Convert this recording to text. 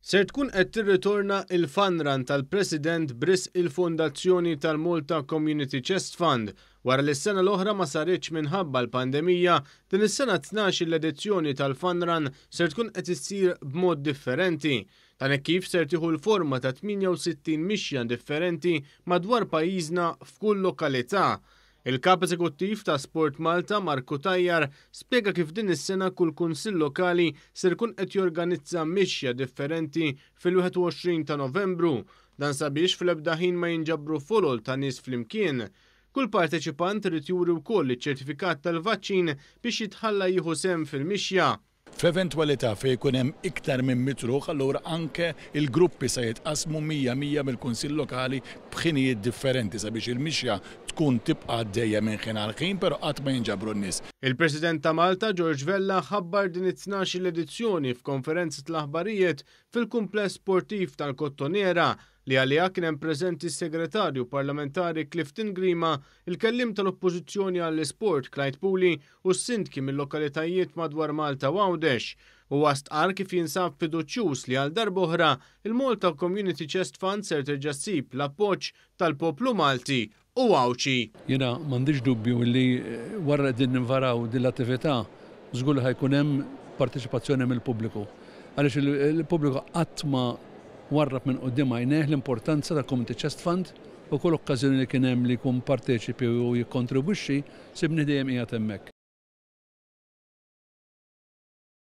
Ser tkun qed tirritorna il-Fun Run tal-President b'risq il-Fondazzjoni tal-Malta Community Chest Fund. Wara li s-sena l-oħra ma saritx minħabba l-pandemija, din is-sena 12 l-edizzjoni tal-Fun Run ser tkun qed issir b'mod differenti. Dan hekk kif ser tieħu l-forma ta' 68 mixja differenti madwar pajjiżna f'kull lokalità. Il-kap eżekuttiv ta' Sport Malta, Mark Cutajar, spjega kif din is-sena kull kunsill lokali ser ikun qed jorganizza mixja differenti fil-21 ta' Novembru. Dan sabiex fl-ebda ħin ma jinġabru folol ta' nies flimkien. Kull parteċipant irid juri wkoll iċ-ċertifikat tal-vaċċin biex jitħalla jieħu sehem fil-mixja. F'eventwalità fejn ikun hemm iktar minn 100 ruħ, allura anke il-gruppi se jitqasmu 100 100 mill-Kunsill Lokali b'ħinijiet differenti sabiex il-mixja tkun tibqa' għaddejja minn ħin għal ħin, però qatt ma jinġabru n-nies. Il-President ta' Malta, George Vella, ħabbar din it-12 l-edizzjoni f'konferenza tal-aħbarijiet fil-kumpless sportiv tal-Kottonera li għaliha kien hemm preżenti s-Segretarju Parlamentari Clifton Grima, il-kellim tal-Oppożizzjoni għall-Isport Clyde Puli u s-sindki mill-lokalitajiet madwar Malta u Għawdex. Huwa stqar kif jinsab fiduċjuż li għal darb'oħra il-Malta Community Chest Fund ser terġa' ssib l-appoġġ tal-poplu Malti u Għawdxi. Jiena m'għandix dubju li wara li qegħdin nivaraw din l-attività żgur li ħa jkun hemm parteċipazzjoni mill-pubbliku. Għaliex il-pubbliku qatt ma warrab minn quddiem għajnejh l-importanza tal-Community Chest Fund u kull okkażjoni li kien hemm li jkun parteċipi u jikkontribwixxi sibnih dejjem qiegħed hemmhekk.